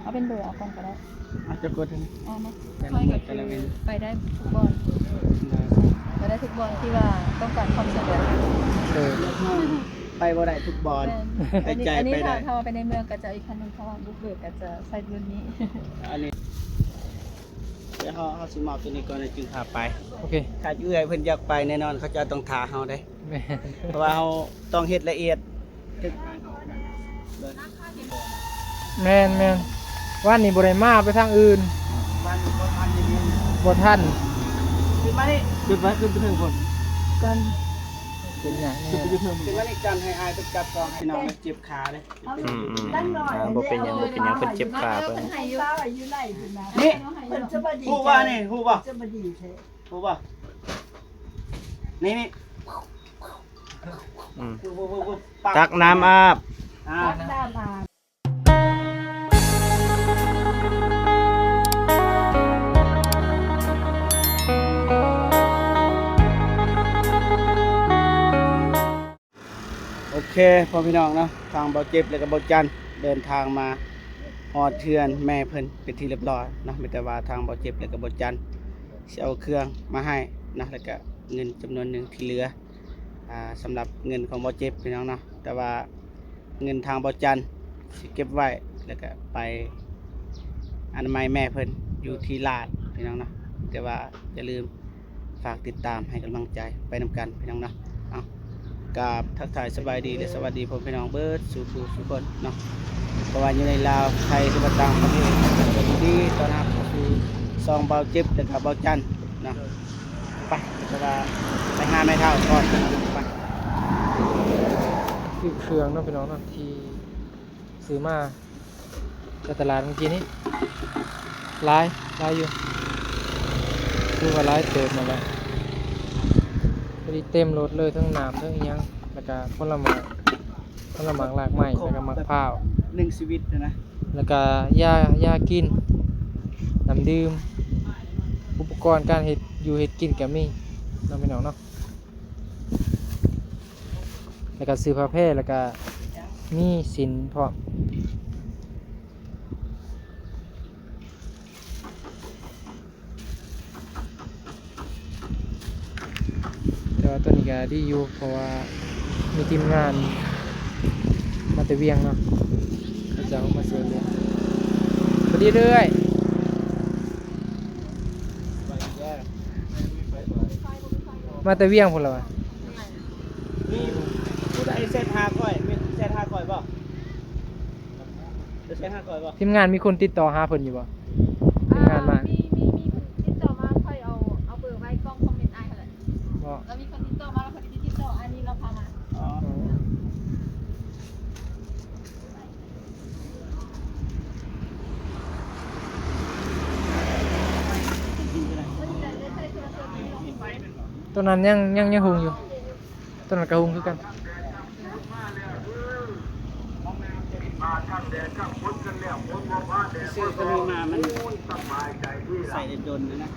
ເອົາເປັນເບີເອົາກ່ອນກໍໄດ້. ອາດຈະກົດໃຫ້ ເອົາມາ ແຕ່ລະມື້ແຕ່ລະເວັນ ໄປໄດ້ທຸກບ່ອນ ໄດ້ ໄປໄດ້ທຸກບ່ອນທີ່ວ່າຕ້ອງການຄວາມຊ່ວຍເຫຼືອ. ເອີ ໄປບໍ່ໄດ້ທຸກບ່ອນ ແມ່ນ ແຕ່ໃຈໄປໄດ້. ອັນນີ້ ອັນນີ້ຖ້າ ຖ້າວ່າໄປໃນເມືອງກໍຈະອີກຄັນໜຶ່ງ ຖ້າວ່າບຸກເບີກກໍຈະໃຊ້ລຸ້ນນີ້. ອັນນີ້ ດຽວເຮົາ ເຮົາຊິມອບຕົວນີ້ກ່ອນ ແລ້ວຈຶ່ງພາໄປ. ໂອເຄ ຖ້າເອື້ອຍເພິ່ນຢາກໄປແນ່ນອນ ເຂົາເຈົ້າຕ້ອງຖ້າເຮົາເດ້. ແມ່ນ ເພາະວ່າເຮົາຕ້ອງເຮັດລະອຽດ. ແມ່ນ ແມ່ນ ວານນີ້ບໍ່ໄດ້ມາ ໄປທາງອື່ນ ວານນີ້ບໍ່ທັນ ບໍ່ທັນ. ຂຶ້ນມານີ້ ຂຶ້ນໄປ ຂຶ້ນໄປເທິງພຸ້ນ ກັນ ເປັນຫຍັງແນ່ ຂຶ້ນໄປເທິງພຸ້ນ. ຂຶ້ນມານີ້ກັນ ໃຫ້ອ້າຍໄປຈັບກ່ອນ ພີ່ນ້ອງ ມັນເຈັບຂາເດ້. ອືມໆ ອ່າ ບໍ່ເປັນຫຍັງ ບໍ່ເປັນຫຍັງ ເພິ່ນເຈັບຂາເພິ່ນ. ນີ້ ເພິ່ນຈະບໍ່ດີ ຮູ້ບໍ່ນີ້ ຮູ້ບໍ່ ຈະບໍ່ດີແທ້ ຮູ້ບໍ່ ນີ້ ນີ້ ອືມ ตักน้ำอาบ ຕັກນ້ຳອາບ. ໂອເຄ ພໍ່ພີ່ນ້ອງເນາະ ທາງບ່າວເຈັບ ແລະກະບ່າວຈັນ ເດີນທາງມາຮອດເຮືອນແມ່ເພິ່ນເປັນທີ່ລຽບຮ້ອຍເນາະ. ມີແຕ່ວ່າທາງບ່າວເຈັບ ແລະກະບ່າວຈັນ ຊິເອົາເຄື່ອງມາໃຫ້ເນາະ ແລະກະເງິນຈຳນວນໜຶ່ງທີ່ເຫຼືອ ອ່າ ສຳລັບເງິນຂອງບ່າວເຈັບ ພີ່ນ້ອງເນາະ. ແຕ່ວ່າເງິນທາງບ່າວຈັນຊິເກັບໄວ້ ແລະກະໄປອະນາໄມແມ່ເພິ່ນຢູ່ທີ່ລາດ ພີ່ນ້ອງເນາະ. ແຕ່ວ່າຢ່າລືມ ຝາກຕິດຕາມໃຫ້ກຳລັງໃຈໄປນຳກັນ ພີ່ນ້ອງເນາະ. ເອົາ ກາບທັກທາຍສະບາຍດີ ແລະ ສະຫວັດດີພໍ່ພີ່ນ້ອງເບິດສູ່ຜູ້ສູ່ຄົນເນາະ ບໍ່ວ່າຢູ່ໃນລາວ ໄທ ຫຼືວ່າຕ່າງປະເທດ ກໍຍິນດີຕ້ອນຮັບເຂົ້າສູ່ຊ່ອງບ່າວເຈັບ ແລະກະບ່າວຈັນເນາະ. ໄປ ແຕ່ວ່າໄປຫາແມ່ເຖົ້າກ່ອນ ໄປ ຊື້ເຄື່ອງເນາະ ພີ່ນ້ອງເນາະ ທີ່ຊື້ມາ ແຕ່ຕະຫຼາດມື້ກີ້ນີ້ ຫຼາຍ ຫຼາຍຢູ່ ຖືວ່າຫຼາຍເຕີບມາແລ້ວ ພໍດີເຕັມລົດເລີຍ ທັງນ້ຳ ທັງອີ່ຫຍັງ ແລ້ວກະຜົນລະໝາກ ຜົນລະໝາກລາກໄມ້ ແລ້ວກະໝາກພ້າວ ໜຶ່ງຊີວິດນະ ແລ້ວກະຢາ ຢາກິນ ນ້ຳດື່ມ ອຸປະກອນການເຮັດຢູ່ເຮັດກິນກະມີເນາະ ພີ່ນ້ອງເນາະ. ແລ້ວກະຊື້ຜ້າແພ ແລ້ວກະມີສິນພ້ອມ. ແຕ່ວ່າຕອນນີ້ກະດີຢູ່ ເພາະວ່າມີທີມງານມາແຕ່ວຽງເນາະ ເຂົາເຈົ້າມາຊ່ວຍເຫຼືອ ພໍດີເລີຍ. ມາແຕ່ວຽງພຸ້ນລະຫວາ? ມີຜູ້ໃດແຊັດຫາຂ້ອຍ? ມີແຊັດຫາຂ້ອຍບໍ່? ຈະແຊັດຫາຂ້ອຍບໍ່? ທີມງານມີຄົນຕິດຕໍ່ຫາເພິ່ນຢູ່ບໍ່? ທີມງານມາ ມີ ມີ ມີຄົນຕິດຕໍ່ມາ ຂ້ອຍເອົາ ເອົາເບີໄວ້ກ່ອງຄອມເມັນອ້າຍຫັ້ນແຫຼະ. ບໍ່ ລາວມີຄົນຕິດຕໍ່ມາ ລາວກໍໄດ້ຕິດຕໍ່ ອັນນີ້ລາວພາມາ. ອໍ ໂຕນັ້ນຍັງ ຍັງ ຍັງຮຸ່ງຢູ່ ໂຕນັ້ນກະຮຸ່ງຄືກັນ. ຊື້ໂຕນີ້ມາ ມັນໃຊ້ໄດ້ດົນນະ.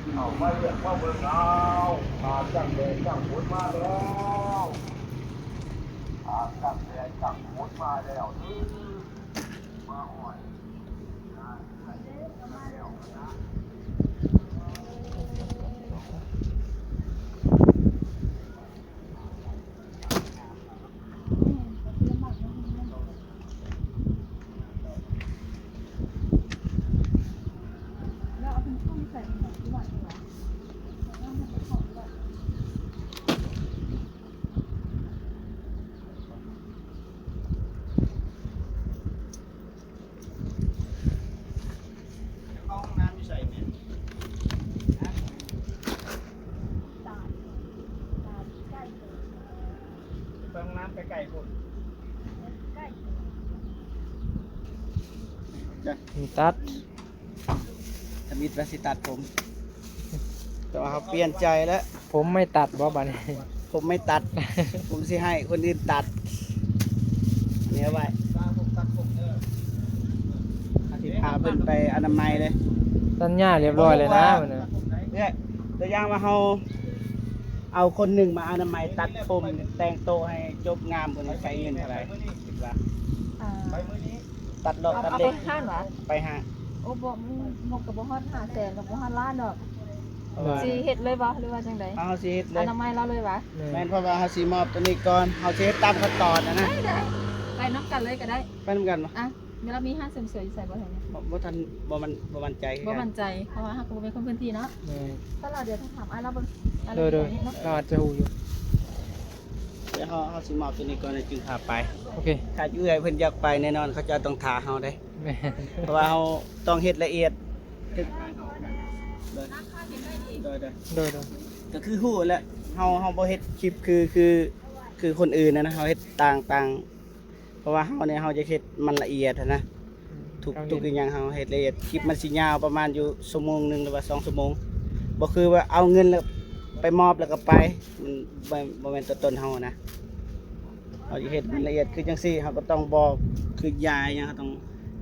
ໄປຫ້ອງນ້ຳໃກ້ໆພຸ້ນ ມີຕັດ ທຳອິດວ່າຊິຕັດຜົມ ແຕ່ວ່າເຮົາປ່ຽນໃຈແລ້ວ. ຜົມໄມ່ຕັດບໍ່ບາດນີ້? ຜົມໄມ່ຕັດ ຜົມຊິໃຫ້ຄົນອື່ນຕັດ. ອັນນີ້ເອົາໄວ້ ເຮົາຊິພາເພິ່ນໄປອະນາໄມເລີຍ. ສັນຍາລຽບຮ້ອຍແລ້ວນະ. ເອື້ອຍ ຕົວຢ່າງວ່າເຮົາເອົາຄົນໜຶ່ງມາອະນາໄມ ຕັດຜົມ ແຕ່ງໂຕໃຫ້ຈົບງາມ ເພິ່ນໃຊ້ເງິນເທົ່າໃດ? ຄິດວ່າ ອ່າ ຕັດຫຼອກຕັດເລັບ ເອົາໄປຫ້າງຫວາ? ໄປຫ້າງ. ໂອ້ ບໍ່ ງົບກໍບໍ່ຮອດຫ້າແສນ ກໍບໍ່ຮອດລ້ານດອກ. ເອີ ຊິເຮັດເລີຍບໍ່ ຫຼືວ່າຈັ່ງໃດ? ເຮົາຊິເຮັດເລີຍ ອະນາໄມລາວເລີຍຫວາ? ແມ່ນ ເພາະວ່າເຮົາຊິມອບຕົວນີ້ກ່ອນ ເຮົາຊິເຮັດຕາມຂັ້ນຕອນນະ. ໄດ້ ໄດ້ ໄປນຳກັນເລີຍກໍໄດ້. ໄປນຳກັນບໍ່? ອ່ະ ແມ່ນລາວມີຮ້ານເສີມສວຍຢູ່ໃສບໍ່ແຖວນີ້? ບໍ່ ບໍ່ທັນ ບໍ່ໝັ້ນ ບໍ່ໝັ້ນໃຈຄືກັນ ບໍ່ໝັ້ນໃຈ ເພາະວ່າເຮົາກໍບໍ່ແມ່ນຄົນພື້ນທີ່ເນາະ. ແມ່ນ ຕະຫຼາດ ດຽວຖາມອ້າຍລາວເບິ່ງ. ໂດຍ ໂດຍ ລາວອາດຈະຮູ້ຢູ່. ດຽວເຮົາ ເຮົາຊິມອບຕົວນີ້ກ່ອນ ແລ້ວຈຶ່ງພາໄປ. ໂອເຄ ຖ້າເອື້ອຍເພິ່ນຢາກໄປ ແນ່ນອນເຂົາເຈົ້າຕ້ອງຖ້າເຮົາເດ້. ແມ່ນ ເພາະວ່າເຮົາຕ້ອງເຮັດລະອຽດ. ໂດຍ ໂດຍ ໂດຍ ໂດຍ ໂດຍ ກໍຄືຮູ້ແຫຼະ ເຮົາ ເຮົາບໍ່ເຮັດຄລິບຄື ຄື ຄືຄົນອື່ນນະ ເຮົາເຮັດຕ່າງ ຕ່າງ ເພາະວ່າເຮົານີ້ ເຮົາຈະເຮັດມັນລະອຽດຫັ້ນນະ. ອືມ ທຸກ ທຸກອີ່ຫຍັງເຮົາເຮັດລະອຽດ ຄລິບມັນຊິຍາວປະມານຢູ່ຊົ່ວໂມງໜຶ່ງ ຫຼືວ່າສອງຊົ່ວໂມງ. ບໍ່ຄືວ່າເອົາເງິນແລ້ວໄປມອບແລ້ວກໍໄປ ມັນບໍ່ ບໍ່ແມ່ນຕົວຕົນເຮົານະ. ເຮົາຈະເຮັດມັນລະອຽດຄືຈັ່ງຊີ້ ເຮົາກໍຕ້ອງບອກ ຄືຢາຫຍັງ ເຮົາຕ້ອງ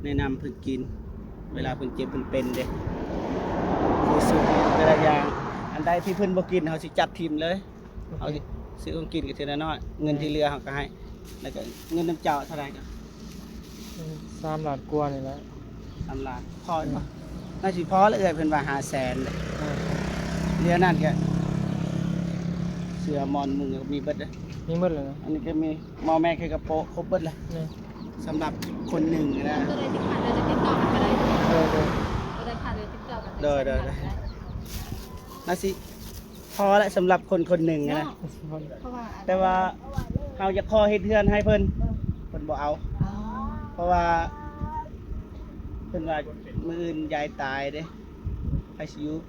ແນະນຳເພິ່ນກິນ ເວລາເພິ່ນເຈັບເພິ່ນເປັນເດ້. ຄືຊຸບແຕ່ລະຢ່າງ ອັນໃດທີ່ເພິ່ນບໍ່ກິນ ເຮົາຊິຈັດຖິ້ມເລີຍ. ໂອເຄ ເຮົາຊິຊື້ຂອງກິນກັນເທື່ອນ້ອຍໆ ເງິນທີ່ເຫຼືອເຮົາກໍໃຫ້. ແລ້ວກໍເງິນນຳເຈົ້າເທົ່າໃດກໍ? ອືມ ສາມລ້ານກວ່ານີ້ແຫຼະ. ສາມລ້ານ ພໍຢູ່ບໍ່? ອືມ ໜ້າຊິພໍແຫຼະເອື້ອຍ ເພິ່ນວ່າຫ້າແສນເດ້. ອືມ ເຫຼືອນັ້ນກໍເສື້ອໝອນມຸ້ງກໍມີເບິດເດ້. ມີເບິດແລ້ວນະ ອັນນີ້ກໍມີໝໍ້ແມ່ ໄຂ່ກະໂປະ ຄົບເບິດແຫຼະ. ແມ່ນ ສຳລັບຄົນໜຶ່ງນະ. ຕົວໃດທີ່ຂາດເຫຼືອຈະຕິດຕໍ່ກັນກໍໄດ້. ໂດຍ ໂດຍ ຕົວໃດຂາດເຫຼືອຕິດຕໍ່ກັນໄດ້. ໂດຍ ໂດຍ ໂດຍ ໜ້າຊິ ພໍແຫຼະ ສຳລັບຄົນຄົນໜຶ່ງນະ. ເນາະ ເພາະວ່າ ແຕ່ວ່າເຮົາຢາກຂໍເຮັດເຮືອນໃຫ້ເພິ່ນ ເອີ ເພິ່ນບໍ່ເອົາ. ອໍ ເພາະວ່າເພິ່ນວ່າມື້ອື່ນຍາຍຕາຍເດ້ ໃຜຊິຢູ່? ອໍ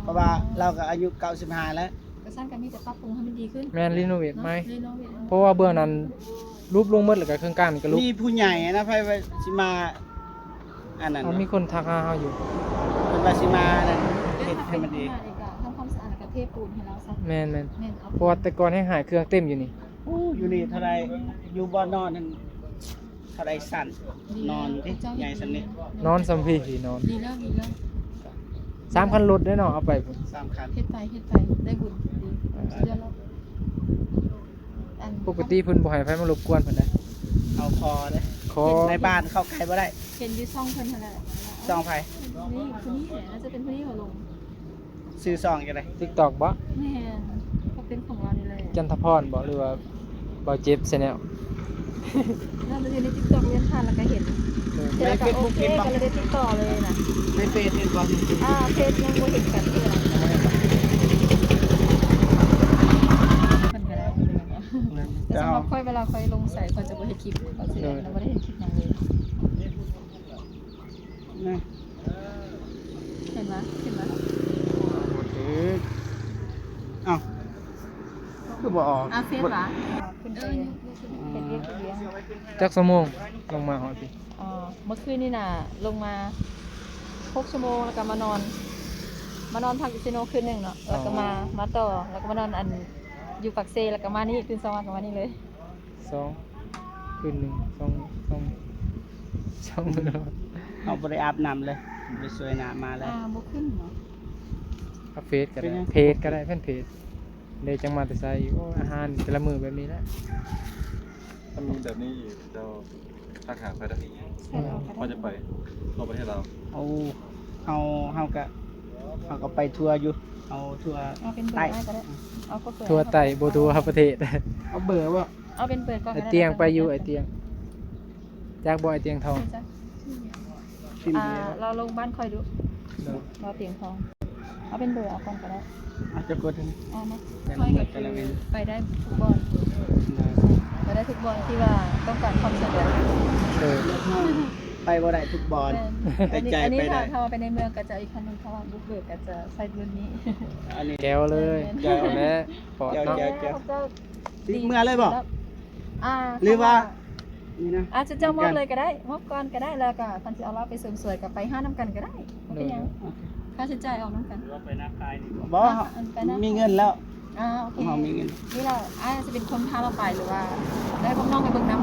ເພາະວ່າລາວກໍອາຍຸເກົ້າສິບຫ້າແລ້ວ. ກໍຊັ້ນກໍມີແຕ່ປັບປຸງໃຫ້ມັນດີຂຶ້ນ. ແມ່ນ ຣີໂນເວດໃໝ່ ເນາະ ຣີໂນເວດໃໝ່. ເພາະວ່າເບື້ອງນັ້ນ ຫຼຸບລົງໝົດ ແລ້ວກໍເຄື່ອງກ້ານກໍຫຼຸບ. ມີຜູ້ໃຫຍ່ນະ ໃຜວ່າຊິມາອັນນັ້ນ. ເອົາ ມີຄົນທັກຫາເຮົາຢູ່ ເພິ່ນວ່າຊິມາອັນນັ້ນ ເຮັດໃຫ້ມັນດີ. ທຳຄວາມສະອາດ ແລ້ວກໍເທປູນໃຫ້ລາວຊະ. ແມ່ນໆ ແມ່ນ ເອົາ ເພາະວ່າແຕ່ກ່ອນແຮງຫາຍເຄື່ອງເຕັມຢູ່ນີ້. ໂອ້ ຢູ່ນີ້ເທົ່າໃດ ຢູ່ບ່ອນນອນນັ້ນເທົ່າໃດຊັ້ນ. ນອນຕິ ໃຫຍ່ສ່ຳນີ້ ນອນສ່ຳພີ ນອນ. ດີແລ້ວ ດີແລ້ວ ສາມຄັນລົດເດ້ເນາະ ເອົາໄປພຸ້ນ ສາມຄັນ. ເຮັດໄປ ເຮັດໄປ ໄດ້ບຸນ ດີ ສຸດຍອດແລ້ວ. ອັນ ປົກກະຕິເພິ່ນບໍ່ໃຫ້ໃຜມາລົບກວນເພິ່ນເດ້. ເອົາ ຂໍເດ້ ຂໍ ໃນບ້ານເຂົ້າໃກ້ບໍ່ໄດ້. ເຫັນຢູ່ຊ່ອງເພິ່ນຫັ້ນແຫຼະ. ຊ່ອງໃຜ? ນີ້ ຜູ້ນີ້ແຫຼະ ໜ້າຈະເປັນຜູ້ນີ້ເຂົາລົງ. ຊື່ຊ່ອງຈັ່ງໃດ? ຕິກຕັອກບໍ? ແມ່ນ ກໍເປັນຂອງລາວນີ້ແຫຼະ. ຈັນທະພອນບໍ ຫຼືວ່າ ບ່າວເຈັບແຊນແນວ? ໜ້າຈະຢູ່ໃນຕິກຕັອກ ລຽນຜ່ານແລ້ວກໍເຫັນ. ເອີ ໃນເຟສບຸກເຫັນບໍ? ກໍເລີຍໄດ້ຕິດຕໍ່ເລີຍນະ. ໃນເຟສເຫັນບໍ? ອ່າ ເຟສຍັງບໍ່ເຫັນກັນເທື່ອ. ເພິ່ນກໍໄດ້ ແຕ່ສຳລັບຂ້ອຍ ເວລາຂ້ອຍລົງໃສ ຂ້ອຍຈະບໍ່ເຮັດຄລິບ ຂ້ອຍຊິ ໂດຍ ບໍ່ໄດ້ເຮັດຄລິບຫຍັງເລີຍ. ນະ ເຫັນບໍ່ ເຫັນບໍ່? ເອີ ເອົ້າ ຄືບໍ່ອອກ? ອ່າ ເຟສຫວາ? ເອີ ເຮັດວຽກ ເຮັດວຽກ. ຈັກຊົ່ວໂມງລົງມາຮອດພີ້? ອໍ ເມື່ອຄືນນີ້ນະ ລົງມາຫົກຊົ່ວໂມງ ແລ້ວກໍມານອນ ມານອນພັກຢູ່ເຊໂນຄືນໜຶ່ງເນາະ ແລ້ວກໍມາ ອໍ ມາຕໍ່ ແລ້ວກໍມານອນ ອັນ ຢູ່ປາກເຊ ແລ້ວກໍມານີ້ ຕື່ນເຊົ້າມາກໍມານີ້ເລີຍ. ສອງ ຄືນໜຶ່ງ ສອງ ສອງ ສອງມື້. ເຮົາບໍ່ໄດ້ອາບນ້ຳເລີຍ ບໍ່ໄດ້ສວຍນ້ຳມາເລີຍ. ອ່າ ບໍ່ຂຶ້ນເນາະ. ເອົາເຟສກໍໄດ້ ເປັນຫຍັງ? ເພຈກໍໄດ້ ແຟນເພຈ. ເດ້ ຈັ່ງມາແຕ່ໃສ? ໂອ້ຍ ອາຫານແຕ່ລະມື້ແບບນີ້ແຫຼະ. ຖ້າມີແບບນີ້ອີກ ເຈົ້າທັກຫາຂ້ອຍເດີ. ອືມ ຂ້ອຍຈະໄປທົ່ວປະເທດລາວ. ໂອ້ ເຮົາ ເຮົາກະ ເຮົາກໍໄປທົ່ວຢູ່ ເຮົາທົ່ວ ເອົາເປັນເບີ ໃຕ້ ອ້າຍກໍໄດ້ ເອົາກໍເບີ ທົ່ວໃຕ້ ບໍ່ທົ່ວປະເທດ. ເອົາເບີບໍ່? ເອົາເປັນເບີກ່ອນກໍໄດ້. ອ້າຍຕຽງໄປຢູ່ ອ້າຍຕຽງ ຈັກບໍ່ ອ້າຍຕຽງທອງ? ອ່າ ລາວລົງບ້ານຂ້ອຍດຸ. ໂດຍ ລາວຕຽງທອງ. ເອົາເປັນເບີເອົາກ່ອນກໍໄດ້. ອາດຈະກົດໃຫ້ ເອົາມາ. ຂ້ອຍກໍຄືໄປໄດ້ທຸກບ່ອນ ໄປໄດ້ທຸກບ່ອນທີ່ວ່າຕ້ອງການຄວາມຊ່ວຍເຫຼືອ. ໂດຍ ໄປບໍ່ໄດ້ທຸກບ່ອນ. ແມ່ນ ແຕ່ໃຈໄປໄດ້. ອັນນີ້ ອັນນີ້ຖ້າ ຖ້າວ່າໄປໃນເມືອງກໍຈະອີກຄັນໜຶ່ງ ຖ້າວ່າບຸກເບີກກໍຈະໃຊ້ລຸ້ນນີ້. ອັນນີ້ແກ້ວເລີຍ. ແມ່ນ ແກ້ວແລ້ວ ປອດເນາະ. ແກ້ວ ແກ້ວ ເຈົ້າ ເມືອເລີຍບໍ່? ອ່າ ຫຼືວ່າ ນີ້ນະ ອາດຈະເຈົ້າມອບເລີຍກໍໄດ້ ມອບກ່ອນກໍໄດ້ ແລ້ວກໍຄັນຊິເອົາລາວໄປເສີມສວຍກໍໄປຫານຳກັນກໍໄດ້ ບໍ່ເປັນຫຍັງ. ໂດຍ ໂດຍ ຄ່າໃຊ້ຈ່າຍອອກນຳກັນ. ຫຼືວ່າໄປນາຄາຍນີ້ບໍ່? ບໍ່ ອັນໄປນາ ມີເງິນແລ້ວ. ອ່າ ໂອເຄ ເຮົາມີເງິນ. ນີ້ລະ ອ້າຍຊິເປັນຄົນພາລາວໄປ ຫຼືວ່າໄດ້ພວກນ້ອງໄປເບິ່ງນຳ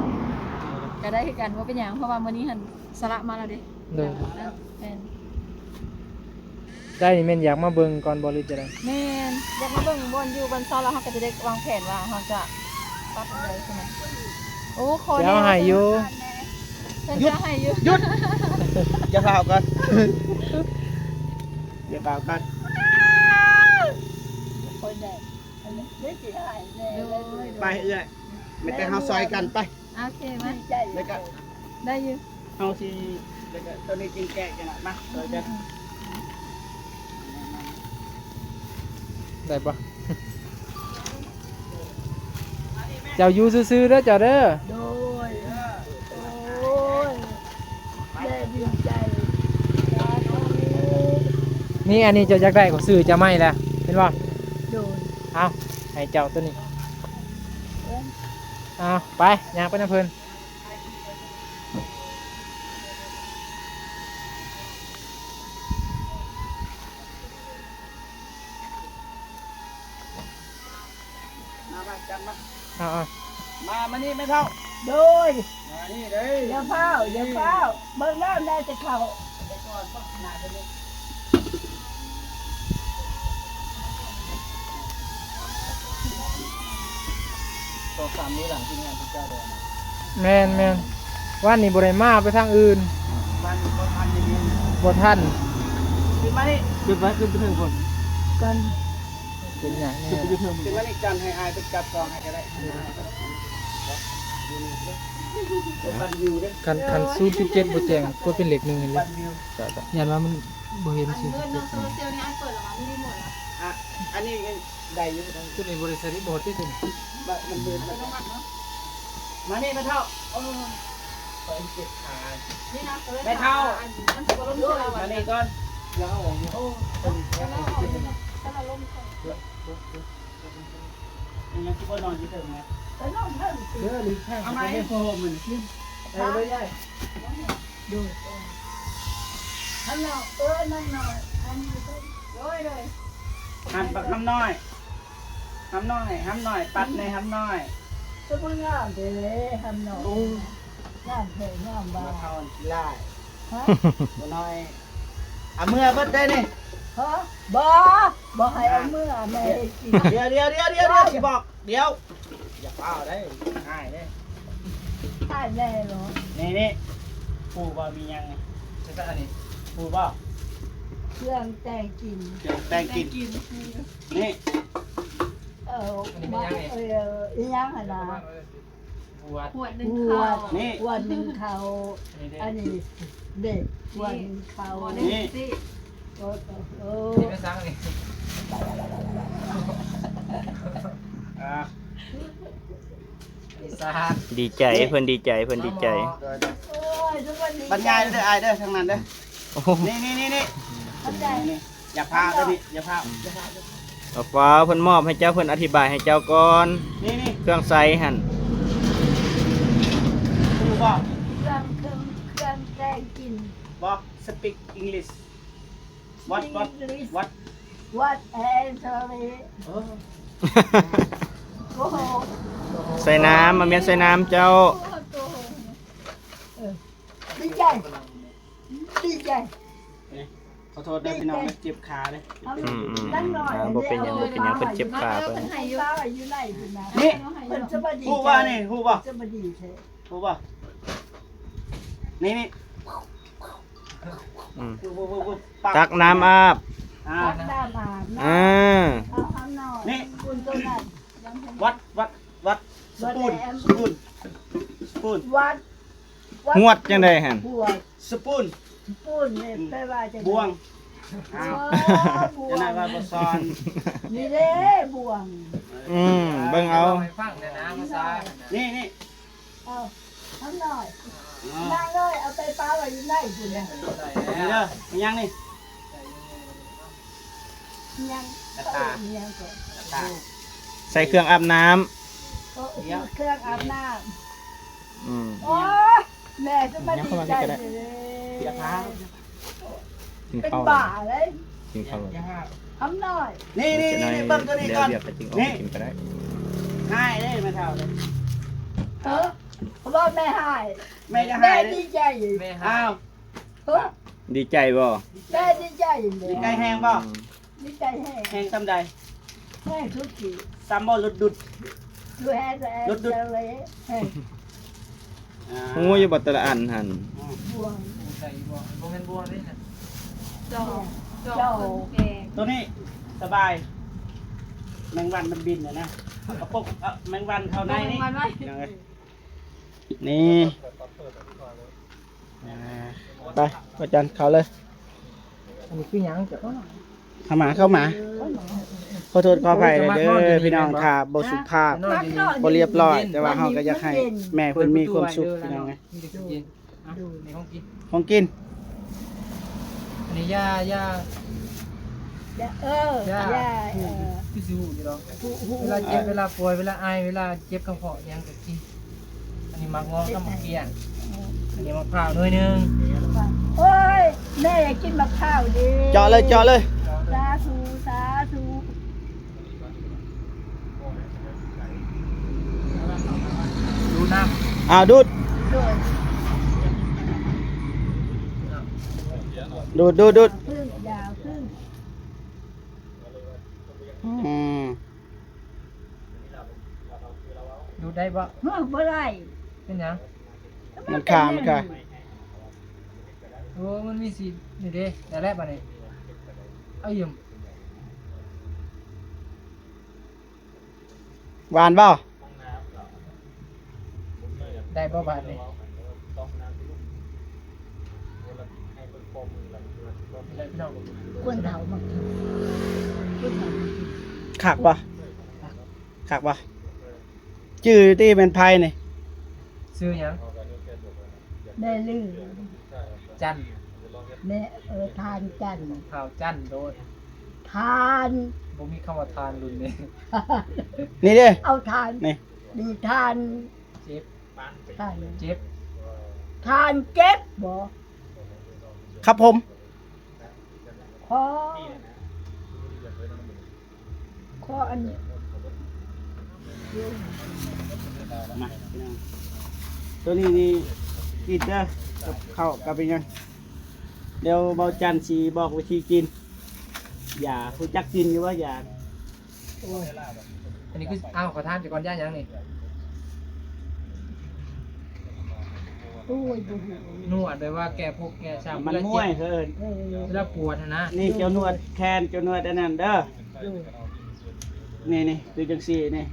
ກໍໄດ້ຄືກັນ ບໍ່ເປັນຫຍັງ ເພາະວ່າມື້ນີ້ຫັ້ນ ສະຫຼະມາແລ້ວເດ້. ໂດຍ ແມ່ນ. ໄດ້ນີ້ແມ່ນຢາກມາເບິ່ງກ່ອນບໍ່ ຫຼືຈັ່ງໃດ? ແມ່ນ ຢາກມາເບິ່ງບ່ອນຢູ່ບ່ອນເຊົາ ແລ້ວເຮົາກໍຈະໄດ້ວາງແຜນວ່າເຮົາຈະປັບອັນໃດໃຊ່ໄໝ. ໂອ້ ຂໍແນ່ ເພິ່ນຈະໃຫ້ຢູ່. ເພິ່ນຈະໃຫ້ຢູ່. ຢຸດ ຢຸດ ຢ່າຟ້າວກ່ອນ ຢ່າຟ້າວກ່ອນ ຄ່ອຍໄດ້ ອັນນີ້ໄດ້ຊິຫາຍແນ່ ໂດຍ ໄປເອື້ອຍ ແມ່ນແຕ່ເຮົາຊ່ອຍກັນໄປ ໂອເຄ ມາ ດີໃຈ ແລ້ວກໍ ໄດ້ຢູ່ ເຮົາຊິ ແລ້ວກໍຕົວນີ້ຈຶ່ງແກະກັນນະ ມາຊ່ອຍກັນ ໄດ້ບໍ່? ເຈົ້າຢູ່ຊື່ໆເດີເຈົ້າເດີ ໂດຍ ໂອ້ຍ ແມ່ດີໃຈ ສາທຸ ນີ້ ອັນນີ້ເຈົ້າຢາກໄດ້ ຂ້ອຍຊື້ເຈົ້າໃໝ່ແລ້ວ ເຫັນບໍ່? ໂດຍ ເອົາ ໃຫ້ເຈົ້າຕົວນີ້ ເອົາ ໄປ ຍ່າງໄປນຳເພິ່ນ. ມາ ມາ ຈັບມາ ເອົາໆ ມາ ມານີ້ແມ່ເຖົ້າ ໂດຍ ມານີ້ເດ້ ຢ່າຟ້າວ ຢ່າຟ້າວ ເບິ່ງແລ້ວແນ່ຈະເຂົ້າ ໄປກ່ອນ ໜ້າເພິ່ນນີ້ ສອງສາມມື້ຫຼັງທີມງານເຂົາເຈົ້າເດີນ ແມ່ນໆ ວານນີ້ບໍ່ໄດ້ມາ ໄປທາງອື່ນ ວານນີ້ບໍ່ທັນ ບໍ່ທັນ ຂຶ້ນມານີ້ ຂຶ້ນໄປ ຂຶ້ນໄປເທິງພຸ້ນ ກັນ ເປັນຫຍັງແນ່ ຂຶ້ນໄປຢູ່ເທິງພຸ້ນ ຂຶ້ນມານີ້ ຈັນ ໃຫ້ອ້າຍເພິ່ນຈັບກອງໃຫ້ກໍໄດ້ ຢູ່ນີ້ເດີ ປັນວິວເດີ ຄັນ ຄັນສູນຈຸດເຈັດບໍ່ແຈ້ງ ກົດເປັນເລກໜຶ່ງເລີຍ ປັນວິວ ຢ້ານວ່າມັນບໍ່ເຫັນ ອັນນີ້ເງິນນຳໂຊລາເຊວນີ້ອ້າຍເປີດແລ້ວຫວາ? ມັນຣີໂມດແລ້ວ ອ່ະ ອັນນີ້ ໄດ້ຢູ່ ຕົວນີ້ບໍ່ໄດ້ໃສ່ຣີໂມດຕິ ຕົວນີ້ ມັນເປັນອັດຕະໂນມັດເນາະ ມານີ້ແມ່ເຖົ້າ ໂອ້ ຂ້ອຍເຈັບຂາ ນີ້ນະ ແມ່ເຖົ້າ ອັນ ມັນຊິບໍ່ລົງເທື່ອ ມານີ້ກ່ອນ ດຽວເອົາອອກຢູ່ ໂອ້ ມັນຊິບໍ່ນອນຢູ່ເທິງນະ ໄປນອນເທິງ ເອີ ນີ້ ເອົາມາໃຫ້ພໍ່ຫົ່ມມັນກິນ ໄປເລີຍຍາຍ ໂດຍ ຫັ້ນເນາະ ເອີ ນາງນ້ອຍ ອັນນີ້ ໂດຍ ໂດຍ ຫັ້ນບັກຫຳນ້ອຍ ຫຳນ້ອຍ ຫຳນ້ອຍ ປັດແດ່ຫຳນ້ອຍ ຄືມັນງາມແທ້ຫຳນ້ອຍ ໂອ້ ງາມແທ້ງາມວ່າ ມາເທົ່າຂີ້ລ້າຍ ຮະ ບໍ່ນ້ອຍ ເອົາເມືອເບິດເດ້ນີ້ ຮະ ບໍ່ ບໍ່ໃຫ້ເອົາເມືອ ແມ່ເຮັດກິນ ດຽວໆໆໆ ຊິບອກ ດຽວ ຢ່າຟ້າວໄດ້ ອ້າຍເດ້ ອ້າຍແນ່ເນາະ ນີ້ໆ ຮູ້ບໍ່ມີຫຍັງນີ້ ຄືອັນນີ້ ຮູ້ບໍ່? ເຄື່ອງແຕ່ງກິນ ເຄື່ອງແຕ່ງກິນ ແຕ່ງກິນ ນີ້ ເອີ ອັນນີ້ແມ່ນຫຍັງນີ້? ເອີ ອີຫຍັງຫັ້ນນະ? ຂວດ ຂວດໜຶ່ງເຂົ້າ ນີ້ ຂວດໜຶ່ງເຂົ້າ ອັນນີ້ເດັກ ຂວດໜຶ່ງເຂົ້າ ນີ້ ໂອ້ ໂອ້ ນີ້ແມ່ນຫຍັງນີ້? ອ່າ ດີໃຈ ເພິ່ນດີໃຈ ເພິ່ນດີໃຈ ໂອ້ຍ ບັນຍາຍເດີອ້າຍເດີ ທາງນັ້ນເດີ ໂອ້ ນີ້ໆໆໆ ຂອບໃຈ ນີ້ ຢ່າພາ ຕົວນີ້ຢ່າພາ ອືມ ຢ່າພາ ເອົາ ເພິ່ນມອບໃຫ້ເຈົ້າ ເພິ່ນອະທິບາຍໃຫ້ເຈົ້າກ່ອນ ນີ້ໆ ເຄື່ອງໃຊ້ຫັ້ນ ຮູ້ບໍ່? ເຄື່ອງ ເຄື່ອງ ເຄື່ອງແຕ່ງກິນ ບໍ່ ສະປິກອິງລິດ What what what what and sorry ເອີ ໂກຫົກ ໃສ່ນ້ຳ ມາແມ່ນໃສ່ນ້ຳເຈົ້າ ໂກຫົກ ເອີ ດີໃຈ ດີໃຈ ຂໍໂທດເດີພີ່ນ້ອງ ເຈັບຂາເດ້ ອືມໆ ນາງນ້ອຍ ອ່າ ບໍ່ເປັນຫຍັງ ບໍ່ເປັນຫຍັງ ເພິ່ນເຈັບຂາເພິ່ນ ເພິ່ນໃຫ້ຢູ່ ຢູ່ໃນພຸ້ນນະ ນີ້ ເພິ່ນສະບາຍດີ ຮູ້ບໍ່ນີ້ ຮູ້ບໍ່ ສະບາຍດີແທ້ ຮູ້ບໍ່ ນີ້ໆ ອືມ ປຸບ ຕັກນ້ຳອາບ ອ່າ ຕັກນ້ຳອາບ ອ່າ ເອົາຫຳໜ້ອຍ ນີ້ ບຸນໂຕນັ້ນ ວັດ ວັດ ວັດ ສະປູນ ສະປູນ ສະປູນ ວັດ ຫວດ ຫວດຈັ່ງໃດຫັ້ນ? ຫວດ ສະປູນ ສະປູນນີ້ ອືມ ແປວ່າຈັ່ງໃດ? ບ່ວງ ອ້າວ ເອີ ບ່ວງ ຈັ່ງໃດວ່າບໍ່ສອນ ນີ້ເດ້ບ່ວງ ອືມ ເບິ່ງເອົາ ເລົ່າໃຫ້ຟັງແດ່ນະ ພາສາ ນີ້ ນີ້ ເອົາ ທຳໜ້ອຍ ອ່າ ນາງເອີຍ ເອົາໄປປະໄວ້ຢູ່ໃນພຸ້ນນະ ນີ້ເດີ ມີຫຍັງນີ້? ຍັງ ກະຕ່າ ຍັງກໍ ກະຕ່າ ໃສ່ເຄື່ອງອາບນ້ຳ ເອີ ເຄື່ອງອາບນ້ຳ ອືມ ໂອ້ຍ ແມ່ຈະມາດີໃຈເດ້ ກິນເຂົ້າ ເປັນບ້າເລີຍ ກິນເຂົ້າ ຄຳນ້ອຍ ນີ້ໆໆ ເບິ່ງຕົວນີ້ກ່ອນ ນີ້ ກິນກໍໄດ້ ຫາຍເດ້ແມ່ເຖົ້າເດ້ ເອີ ເວົ້າແມ່ຫາຍ ແມ່ຈະຫາຍ ແມ່ດີໃຈ ແມ່ຫາຍ ອ້າວ ເອີ ດີໃຈບໍ່? ແມ່ດີໃຈເດ້ ດີໃຈແຮງບໍ່? ອືມ ດີໃຈແຮງ ແຮງສ່ຳໃດ? ແຮງສຸດທີ່ ສ່ຳບໍ່? ຫຼຸດດຸດ ດູແຮງ ຫຼຸດດຸດ ແຮງ ອ່າ ຮູ້ຢູ່ບໍ່ແຕ່ລະອັນຫັ້ນ? ອືມ ບ່ວງ ໃສ່ບໍ່? ບໍ່ແມ່ນບົວເດ້ນະ ຈອກ ຈອກ ຈອກ ເຄື່ອງແກງ ໂຕນີ້ສະບາຍ ແມງວັນມັນບິນນະນະ ເອົາກະປົກ ເອົາແມງວັນເຂົ້າໃນນີ້ ເອົາແມງວັນໄວ້ ພີ່ນ້ອງເອີຍ ນີ້ ອ່າ ໄປ ພະຈັນ ເຂົ້າເລີຍ ອັນນີ້ຄືຫຍັງ? ເຂົ້າມາ ເຂົ້າມາ ຂໍໂທດຂໍອະໄພເດີພີ່ນ້ອງ ຖ້າບໍ່ສຸພາບ ບໍ່ລຽບຮ້ອຍ ແຕ່ວ່າເຮົາກໍຢາກໃຫ້ແມ່ເພິ່ນມີຄວາມສຸກ ພີ່ນ້ອງເອີຍ. ອ່ະ ນີ້ຂອງກິນ ຂອງກິນ ອັນນີ້ຢາ ຢາ ຢາ ເອີ ຢາ ຢາ ເອີ ຄືຊິຮູ້ຢູ່ດອກ ເວລາເຈັບ ເວລາປ່ວຍ ເວລາໄອ ເວລາເຈັບກະເພາະຫຍັງກໍກິນ ອັນນີ້ໝາກງໍ້ກັບໝາກກ້ຽງ ອັນນີ້ໝາກພ້າວໜ່ວຍໜຶ່ງ ໂອ້ຍ ແມ່ຢາກກິນໝາກພ້າວເດ້ ເຈາະເລີຍ ເຈາະເລີຍ ສາທຸ ສາທຸ. ດູດນ້ຳ ອ້າວ ດູດ ດູດ ດູດ ດູດ ອືມ ດູດໄດ້ບໍ່? ບໍ່ໄດ້ ເປັນຫຍັງ? ມັນຄາ ມັນຄາ ໂອ້ ມັນມີສີ ນີ້ເດ້ ໄດ້ແລ້ວບາດນີ້ ເອົາອີ່ມ ຫວານບໍ່? ໄດ້ບໍ່ບາດນີ້? ຄົນເຖົ້າມັກກິນ ຄົນເຖົ້າມັກກິນ ຄັກບໍ່? ຄັກບໍ່? ຈື່ຕິແມ່ນໃຜນີ້? ຊື່ຫຍັງ? ແມ່ລື ຈັນ ແມ່ ເອີ ທ່ານຈັນ ທ້າວຈັນໂດດ ທ່ານ ບໍ່ມີຄຳວ່າທ່ານລຸ້ນນີ້ ນີ້ເດ້ ເອົາທ່ານ ນີ້ ດີທ່ານ ເຈັບ ທ່ານ ເຈັບ ທ່ານເຈັບບໍ່? ຄັບຜົມ ຂໍ ຂໍອັນນີ້ ມາ ໂຕນີ້ນີ້ກິນເດີ ກັບເຂົ້າກັບອີຫຍັງ ດຽວເບົາຈັນຊິບອກວິທີກິນ ຢາ ຮູ້ຈັກກິນຢູ່ບໍ່ຢາ? ໂອ້ຍ ອັນນີ້ຄື ອ້າວ ຂໍຖາມຈັກກ່ອນ ຢາຫຍັງນີ້? ໂອ້ຍ ບໍ່ຮູ້ ນວດແບບວ່າແກ້ພົກແກ້ຊ້ຳ ມັນມວຍເຂົາເອີ້ນ ເອີ ເວລາປວດຫັ້ນນະ ນີ້ເຈົ້ານວດແຂນ ເຈົ້ານວດອັນນັ້ນເດີ ໂດຍ ນີ້ໆ ຄືຈັ່ງຊີ້ນີ້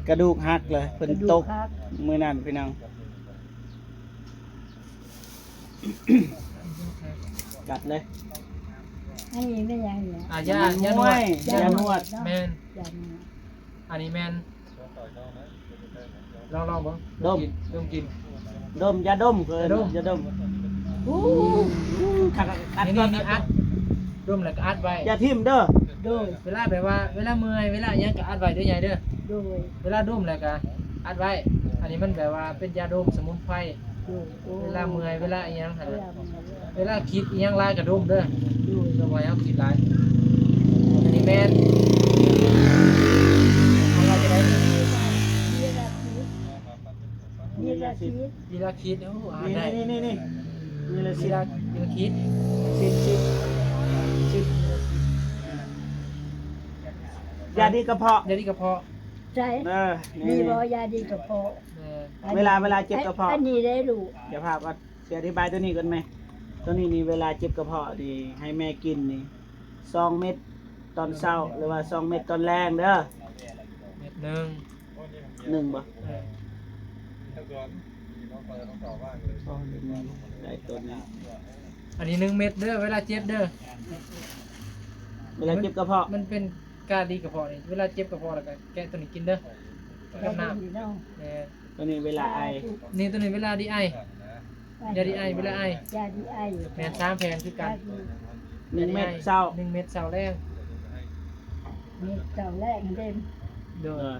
ກະດູກຫັກເລີຍ ເພິ່ນຕົກ ກະດູກຫັກ ມື້ນັ້ນພີ່ນ້ອງ ກັດເລີຍ ອັນນີ້ແມ່ນຫຍັງນີ້? ອ່າ ຢາ ຢານວດ ຢານວດ ຢານວດ ແມ່ນ ຢານວດ ອັນນີ້ແມ່ນ ລອງ ລອງເບິ່ງ ດົມ ດົມກິນ ດົມກິນ ດົມ ຢາດົມ ເອີ້ນຢາດົມ ຢາດົມ ອູ້ ຄັກໆ ອັດ ນີ້ ອັດ ນີ້ ອັດ ດົມແລ້ວກໍອັດໄວ້ ຢ່າຖິ້ມເດີ ໂດຍ ເວລາແບບວ່າ ເວລາເມື່ອຍ ເວລາຫຍັງກໍອັດໄວ້ເດີ ໃຫຍ່ເດີ ໂດຍ ເວລາດົມແລ້ວກໍອັດໄວ້ ອັນນີ້ມັນແບບວ່າເປັນຢາດົມສະໝຸນໄພ ໂດຍ ເວລາເມື່ອຍ ເວລາອີ່ຫຍັງຫັ້ນນະ ເວລາຄິດອີ່ຫຍັງຫຼາຍກໍດົມເດີ ໂດຍ ບໍ່ໃຫ້ເຮົາຄິດຫຼາຍ ອັນນີ້ແມ່ນ ເຮົາວ່າຈັ່ງໃດ? ເວລາຄິດ ເວລາຄິດ ໂອ້ ອ່ານໄດ້ ນີ້ໆໆໆ ເວລາຄິດ ເວລາຄິດ ຊິດ ຊິດ ຊິດ ຢາດີກະເພາະ ຢາດີກະເພາະ ໃສ່ ເອີ ນີ້ ນີ້ບໍ່ ຢາດີກະເພາະ ເອີ ເວລາ ເວລາເຈັບກະເພາະ ອັນນີ້ໄດ້ລູກ ດຽວພາກ່ອນ ຊິອະທິບາຍໂຕນີ້ກ່ອນແມ່ ໂຕນີ້ນີ້ເວລາເຈັບກະເພາະນີ້ ໃຫ້ແມ່ກິນນີ້ ສອງເມັດຕອນເຊົ້າ ຫຼືວ່າສອງເມັດຕອນແລງເດີ ເມັດໜຶ່ງ ໜຶ່ງບໍ່? ເອີ ໄດ້ຕົວນີ້ ອັນນີ້ໜຶ່ງເມັດເດີ ເວລາເຈັບເດີ ເວລາເຈັບກະເພາະ ມັນເປັນກາດີກະເພາະນີ້ ເວລາເຈັບກະເພາະແລ້ວກໍແກະຕົວນີ້ກິນເດີ ກັບນ້ຳ ແມ່ນ ຕົວນີ້ເວລາໄອ ນີ້ ຕົວນີ້ເວລາດີໄອ ຢາດີໄອ ເວລາໄອ ຢາດີໄອ ແມ່ນ ສາມແຜ່ນຄືກັນ ໜຶ່ງເມັດເຊົ້າ ໜຶ່ງເມັດເຊົ້າແລງ ເມັດເຊົ້າແລງເດ້ ໂດຍ ເອີ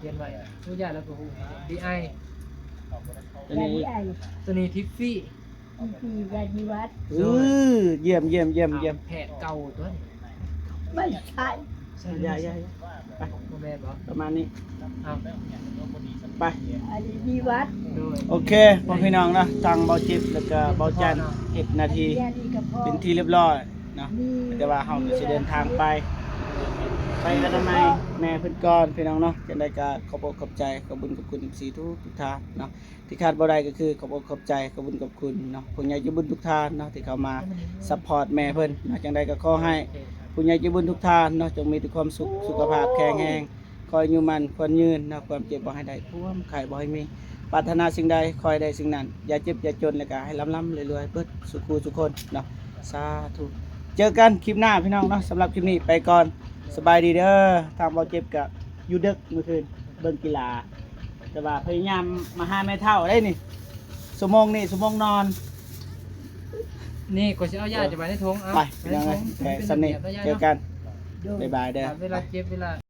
ຂຽນໄວ້ ໂອ້ ຢາແລ້ວກໍຮູ້ ດີໄອ ຕົວນີ້ ຢາດີໄອ ຕົວນີ້ທິບຟີ ທີ່ ທີ່ ຢາດີວັດ ເອີ ຢ້ຽມໆໆໆ ອ້າວ ແພດເກົ່າຕົວນີ້ ບໍ່ໃຊ່ ໃຊ່ ຢາ ຢາ ຢາ ໄປ ບໍ່ແມ່ນບໍ່ ປະມານນີ້ ເອົາ ໄປ ອັນນີ້ດີວັດ ໂດຍ ໂອເຄ ພໍ່ພີ່ນ້ອງເນາະ ທາງເບົາຈິບ ແລ້ວກໍເບົາຈັນ ເຮັດໜ້າທີ່ ຢາດີກະເພາະ ເປັນທີ່ລຽບຮ້ອຍເນາະ ມີ ແຕ່ວ່າເຮົາກໍຊິເດີນທາງໄປ ໄປອະນາໄມແມ່ເພິ່ນກ່ອນພີ່ນ້ອງເນາະ. ຈັ່ງໃດກໍຂອບອົກຂອບໃຈ ຂອບບຸນຂອບຄຸນເອັຟຊີທຸກໆທ່ານເນາະ ທີ່ຂາດບໍ່ໄດ້ກໍຄືຂອບອົກຂອບໃຈ ຂອບບຸນຂອບຄຸນເນາະ ຜູ້ໃຫຍ່ໃຈບຸນທຸກທ່ານເນາະ ທີ່ເຂົ້າມາຊັບພອດແມ່ເພິ່ນເນາະ. ຈັ່ງໃດກໍຂໍໃຫ້ຜູ້ໃຫຍ່ໃຈບຸນທຸກທ່ານເນາະ ຈົ່ງມີແຕ່ຄວາມສຸກ ສຸຂະພາບແຂງແຮງ ຂໍອາຍຸໝັ້ນຂວັນຍືນເນາະ ຄວາມເຈັບບໍ່ໃຫ້ໄດ້ ຄວາມໄຂ້ບໍ່ໃຫ້ມີ ປາດຖະໜາສິ່ງໃດຂໍໃຫ້ໄດ້ສິ່ງນັ້ນ ຢ່າເຈັບຢ່າຈົນ ແລ້ວກໍໃຫ້ລ່ຳໆລວຍໆເບິດສູ່ຄູ່ສູ່ຄົນເນາະ. ສາທຸ ເຈີກັນຄລິບໜ້າພີ່ນ້ອງເນາະ. ສຳລັບຄລິບນີ້ໄປກ່ອນ ສະບາຍດີເດີ. ທາງເບົາເຈັບກໍຢູ່ເດິກມື້ຄືນເບິ່ງກິລາ ແຕ່ວ່າພະຍາຍາມມາຫາແມ່ເຖົ້າໄດ໋ນີ້ ຊົ່ວໂມງນີ້ຊົ່ວໂມງນອນ. ນີ້ກໍຊິເອົາຢາຈະໄວ້ໃນຖົງ ເອົາ ໄປພີ່ນ້ອງເອີຍ ໄປໃນຖົງ ໄປສ່ຳນີ້ ເຈີກັນ ບາຍບາຍເດີ ເວລາເຈັບເວລາ